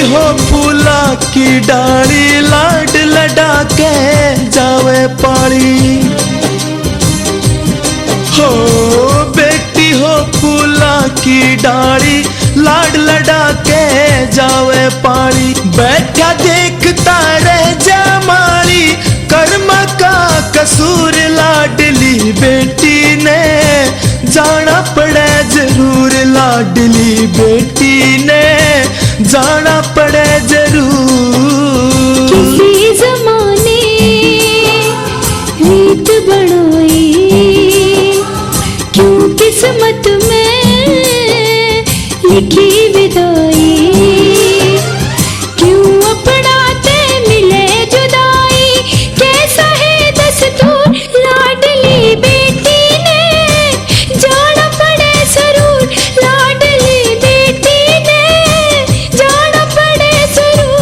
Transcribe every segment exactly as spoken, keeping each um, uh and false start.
हो फूला की डाली, लाड लडा के जावे पाली। हो बेटी हो फूला की डाली, लाड लडा के जावे पाली। बैठा देखता रह जा माली, कर्म का कसूर लाडली बेटी ने जाना पड़े जरूर, लाडली बेटी ने जाना पड़े जरूर। किसी जमाने रीत बनाई, क्यों किस्मत में लिखी विदाई, क्यों अपना ते मिले जुदाई, कैसा है दस्तूर। लाडली बेटी ने जाना पड़े जरूर, लाडली बेटी ने जाना पड़े जरूर।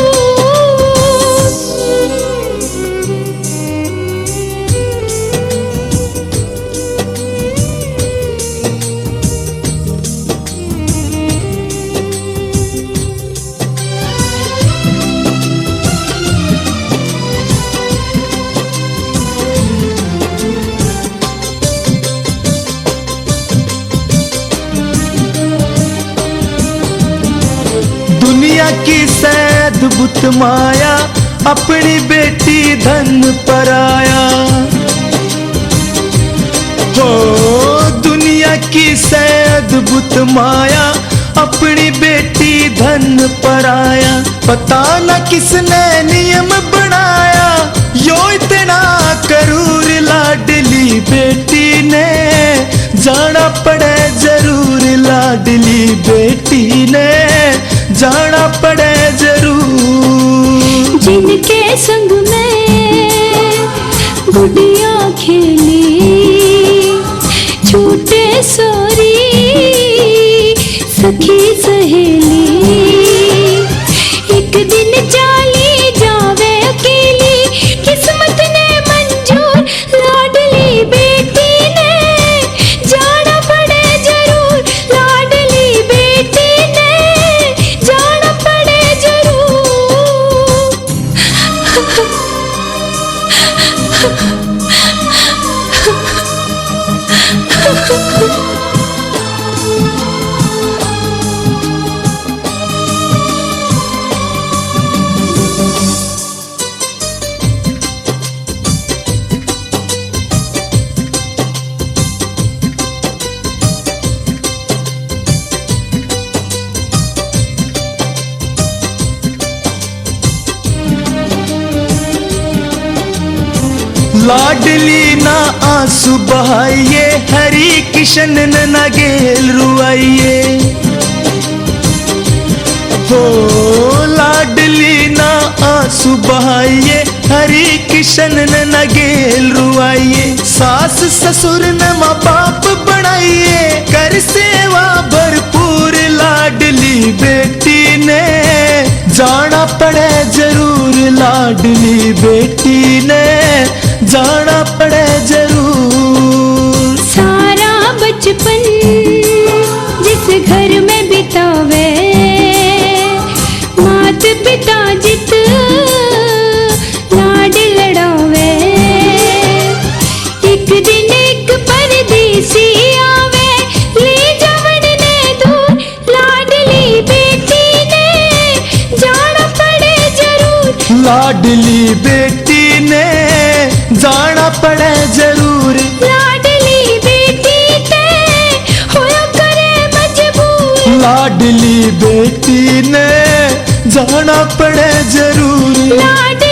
दुनिया की सै अद्भुत माया, अपनी बेटी धन पराया। हो दुनिया की सै अद्भुत माया, अपनी बेटी धन पराया। पता न किसने नियम बनाया, यो इतना करूर। लाडली बेटी ने जाना पड़े जरूर, लाडली बेटी ने जाना पड़े जरूर। जिनके संग में गुडिया खेली, छूटे सारी सखी सहेली, एक दिन चाली जावे अकेली, किस्मत ने मंजूर। लाडली बेटी ने जाना पड़े जरूर, लाडली बेटी ने जाना पड़े जरूर। लाडली ना आंसू बहाइए, हरी किशन ने ना गेल रुआइए। हो लाडली ना आंसू बहाइए, हरी किशन ने ना गेल रुआइए। सास ससुर ने माँ बाप बनाइए, कर सेवा भरपूर। लाडली बेटी ने जाना पड़े जरूर, लाडली बेटी ने जाना पड़े जरूर। सारा बचपन जिस घर में बितावे, मात पिता जित लाड लड़ावे। एक दिन एक परदेसी आवे, ले जावण ने दूर। लाडली बेटी ने जाना पड़े जरूर, लाडली बेटी ने जाना पड़े जरूर। लाडली बेटी ते होया करे मजबूर, लाडली बेटी ने जाना पड़े जरूर। लाड